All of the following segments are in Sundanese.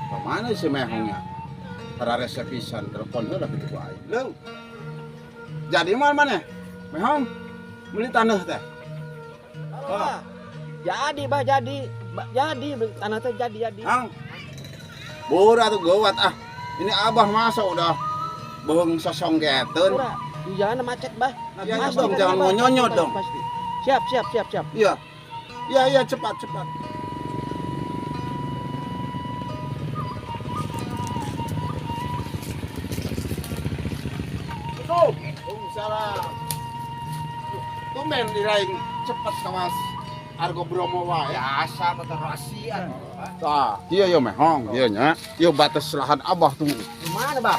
Kamana si Mehongnya? Para resep pisan telepon heula kitu ku aing. Leung. Jadi mal mana? Mehong beli tanah teh. Oh. Jadi bah jadi. Jadi beli tanah teh jadi. Hang. Bora tuh gawat ah. Ini abah masa udah bohong sosonggeteun. Pura. Iya, macet bah. Iya, Pasti dong, kan, jangan Bah. ngonyonyot Pasti, dong. Pasti. Siap, siap, siap, siap. Iya. Iya, iya, cepat, cepat. Tuh, salah. Tumben diraing cepet kawas Argo Bromo wae. Biasa motor rahasia. Tah, ieu yo mehong, ieu nya. Ieu batas lahan abah tuh. Di mana, Bah?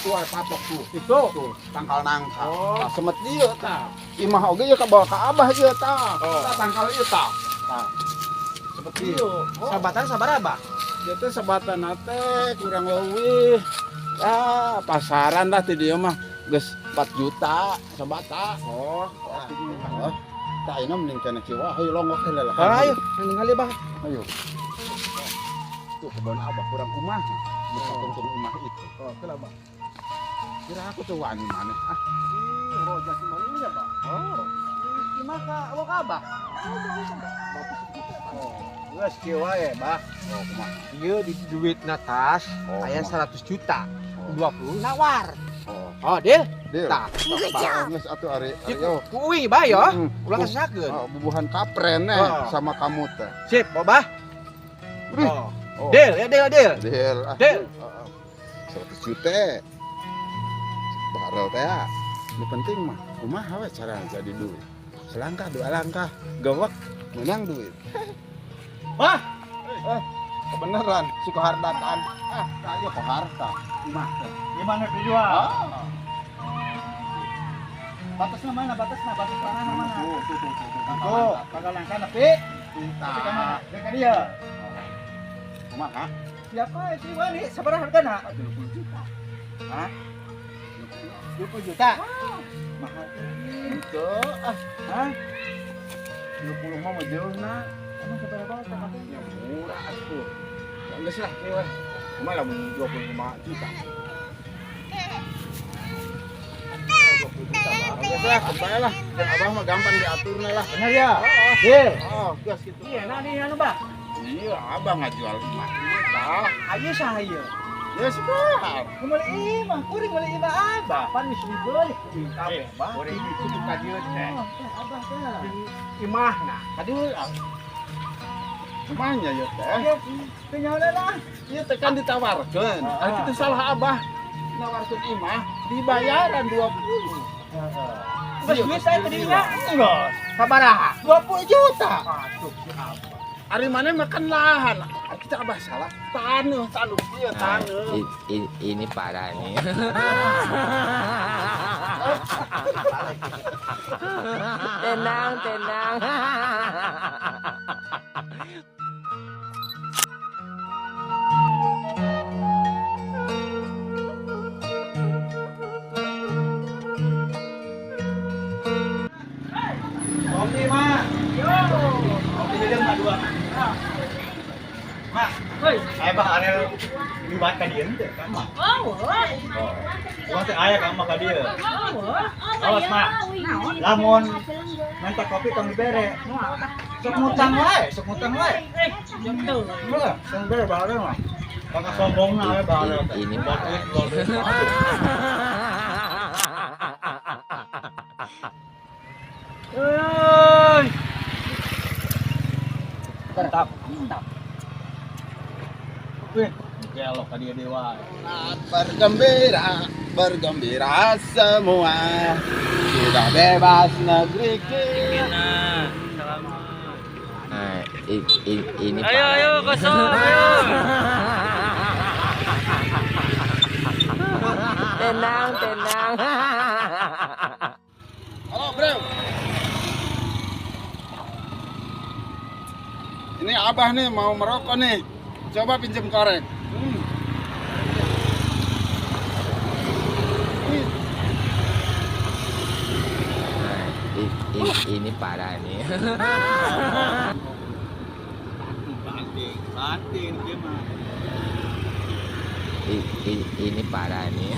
Tuh ada patok tuh. Itu. Tuh, tangkal nangka. Oh. Tah, semet ieu tah. Imah oge ieu kabawa ka abah ieu tah. Oh. Tah tangkal ieu tah. Tah. Seperti ieu. Oh. Sabatan sabaraha, Bah? Ieu teh sabatan teh kurang leuwih. Ah, pasaran lah ti dieu mah geus 4 juta sabata. Oh. Oh. Tah ayeuna mending kana kieu wae, hayu longgok heula lah. Ayo, ningali Bah. Ayo. Tuh kebun abah kurang kumaha. Bisa tungtung imah itu. Oh, kenapa? Kira aku tuh wani maneh ah. Ih, roja si malunya, Bah. Oh. Imah ka awak abah. Oh, Geus kieu wae, Bah. oh kumaha. Ieu di duit tas Oh, aya kumaha. 100 juta. Oh. 20 nawar. Oh. Oh, deal. Deal. Tah. Bah, geus atuh ari ari yo. Ku uing, Bah yo. Hmm. Ulah ngasakeun. Oh, bubuhan kapren eh Oh. sama kamu teh. Sip, oh, Bah. Wih. Oh. Oh. Deal, ya deal, deal. Deal. Ah. Deal. Oh, oh. 100 juta. Barel teh. Ah. Ini penting mah. Kumaha we cara jadi duit. Selangkah dua langkah, gawak menang duit. Wah. Kebenaran si kohar datang. Ah, ayo kohar tah. Imah teh. Gimana dijual? Ah. Batasnya mana? Batasnya, batas tanahnya mana? Tuh, tuh, tuh, tuh, tuh. Tuh, kagak langkah nepi. Tapi ke mana? Dekat dia. Kumaha? Siapa sih wani? Sabaraha hargana? 20 juta. Hah? 20 juta. Mahal. Itu ah, Hah? 20 mah jauh na. Emang sabaraha banget? Ya murah atuh. Ya geus lah kieu we. Kumaha lamun 25 juta. 20 juta, Bang. Geus lah, kebayang lah. Dan abah mah gampang diaturna lah. Benar ya? Deal. Oh, geus kitu. Iya, nah di anu, Bah. Iya, abah ngajual imah ieu tah. Ayo saha ieu? Ya sebar. Meuli imah, kuring meuli imah abah. Pan geus dibeli kuring kabeh, Bah. Kuring itu ka dieu teh. Oh, teh abah teh. Imahna. Aduh, ah. Kumanya ya teh? Iya, teu nyaho lah. Ieu teh kan ditawarkeun. Ah. Ah, itu salah abah. Nawarkeun imah dibayaran 20. Geus duit saya tadi nya. Geus. Sabaraha? 20 juta. Masuk si abah. Ari mana makan lahan. Ah, kita abah salah. Taneuh, taneuh ieu Nah, taneuh. ini parah nih. Tenang, tenang. Kopi, Mak. Kopi hideung Mak dua. Mak. Hei. Aya bah arel liwat ka dieu teh kan, Mak. Oh, Oh. Urang teh aya ka Mak ka dieu. oh, Awas, Mak. Lamun minta kopi tong dibere. Sok ngutang wae, sok ngutang wae. Eh, betul. Heeh, sok dibere bareng mah. Kakak sombongna we bareng teh. Ini Buat parah duit, nih. buat duit. Hei. Mantap, mantap. Wih, gelok ka dieu deui wae. Bergembira, bergembira semua. Sudah bebas negeri kita. Nah, ini Ayo, parah ayo, nih. kosong, ayo. Tenang, tenang. Halo, Bro. Ini abah nih mau merokok nih. Coba pinjam korek. Nah, ini parah nih. Banting, banting dia mah. Ini parah nih.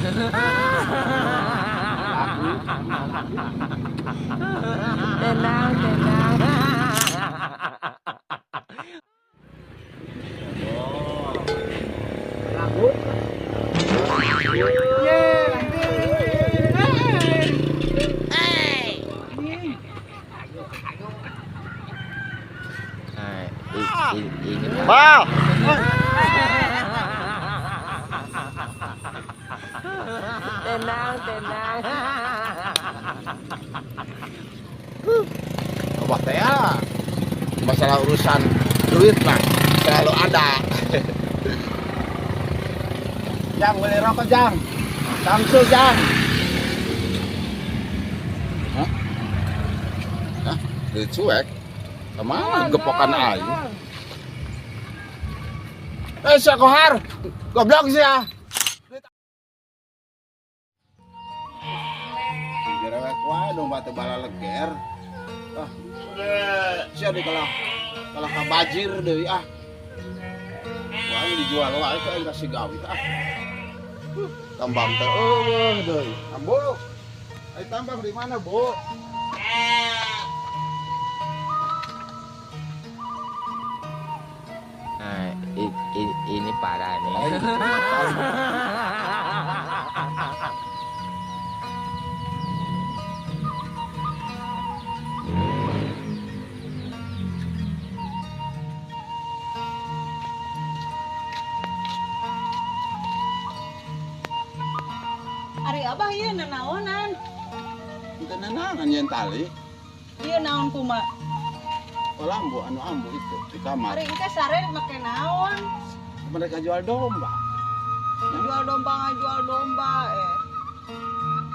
Tenang, tenang. Nah, ini parah. Bah. Tenang, tenang. Abah teh ya, masalah urusan duit mah selalu ada. Jang, beli rokok Jang. Samsu Jang. Hah? Hah? Duit cuek? Kemana gepokan aing? Eh, si Kohar, goblok sih ya. Gerewek wae dong batu bala leger. Ah, sia di kalah kalah kabajir deui ah. Wah, ini dijual wae ka aing kasih gawe ah. Tambang teh eueuh deui. Ambu. Ai tambang di mana, Bu? Nah, ini parah nih. Ari abah ieu nanaonan? Teu nanaonan yen tali. Ieu naon kumaha? Oh, lambu anu ambu itu di kamar. Ari engke sare make naon? Mereka jual domba. Jual domba ngajual domba eh.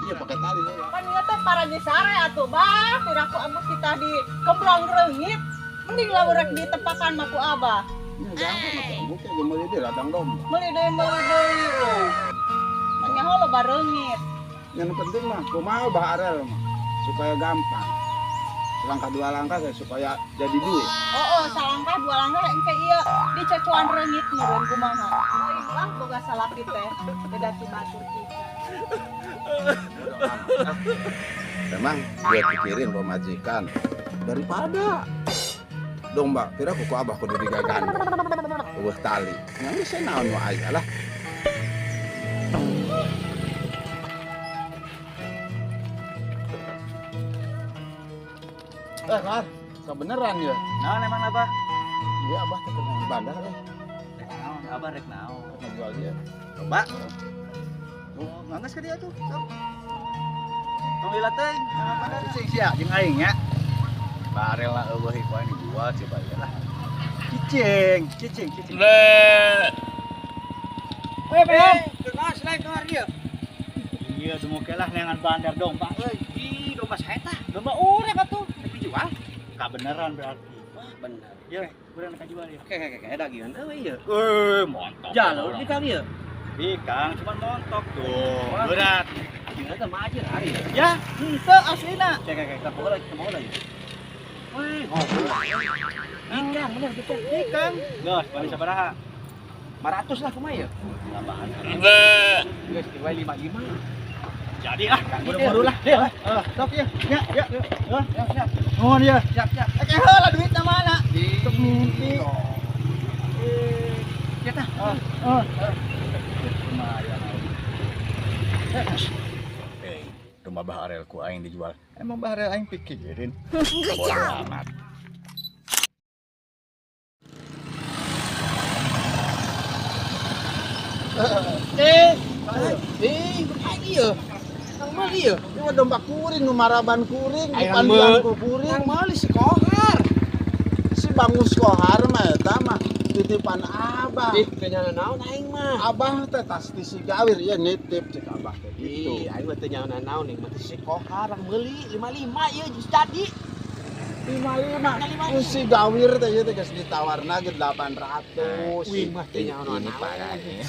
Iya pakai tali heula. Pan ieu teh paraji sare atuh bah, piraku ambu kita di kemblong reungit. Mending lamun rek ditepakan mah ku abah. Ya gampang atuh ambu teh jeung meuli deui ladang domba. Meuli deui meuli deui. Nyaho loba reungit. Yang penting mah kumaha Bah Arel mah supaya gampang. Selangkah dua langkah saya supaya jadi duit. Oh, salangkah dua langkah engke ieu dicocoan reungit meureun kumaha. Euy lah boga salaki teh beda ti batur kita. Memang dia pikirin pemajikan daripada domba kira kuku abah kudu digagan eueuh tali. Yang bisa naon nu aya lah. Eh, Kar, kebeneran ya? Naon emang abah? Iya, abah teh keur bandar eh. Rek naon, abah rek naon? Rek ngajual dia. Coba. Oh, ngangges ka dia tuh. Sok. Tong lila teuing, bandar cicing sia jeung aing nya. Barel lah eueuh ku aing dijual coba ieu lah. Cicing, cicing, cicing. Weh, Ben. Dengar selain dengar dia. Iya, semoga lah neangan bandar domba euy. Ih, domba saya tah. Domba urang atuh. Tapi jual. Kabeneran berarti. Wah, bener. Iya, urang rek jual ya. Oke, oke, oke, dagingan euy ieu. Eh, montok. Jalur di kali ya. Ih, Kang, cuman montok tuh. Berat. Gimana teh mah aja hari ya. Ya, henteu aslina. Cek, cek, cek, bawa lagi, bawa lagi. Wih, ngobrol. Ikan, bener gitu. Ikan. Geus, bari sabaraha? 500 lah kumaha ya? Tambahan. Geus, diwai 55. Jadi ah, buru-buru lah. Deal. Eh, sok ya. Ya, ya. Ya, Siap, siap. Nuhun ya. Siap, siap. Eh, heula duitna mana? Untuk mimpi. Ya tah. Oh, oh. Lumayan. Eh, domba Bah Arel ku aing dijual. Emang Bah Arel aing pikirin. Bodoh amat. Eh, Eh, ieu. Nang meuli ieu. Ini mah domba kuring, nu maraban kuring, Aing dipandian ku kuring. Nang meuli si Kohar. Si Bangus Kohar mah eta mah titipan abah. Ih, teu nyaho naon aing mah. Abah teh tas ti si gawir ieu nitip cek abah teh gitu. Ih, aing mah teu nyaho naon nih, mah si Kohar nang meuli 55 ieu geus jadi. 55. Ku si gawir teh ieu teh geus ditawarna ge 800. Wih, mah teu nyaho naon. Ini parah nih.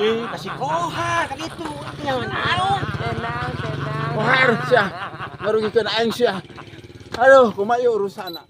Ih, kasih Kohar kan itu. Teu nyaho naon. Tenang, tenang. Kohar sia. Ngarugikeun aing sia. Aduh, kumaha ieu urusanna?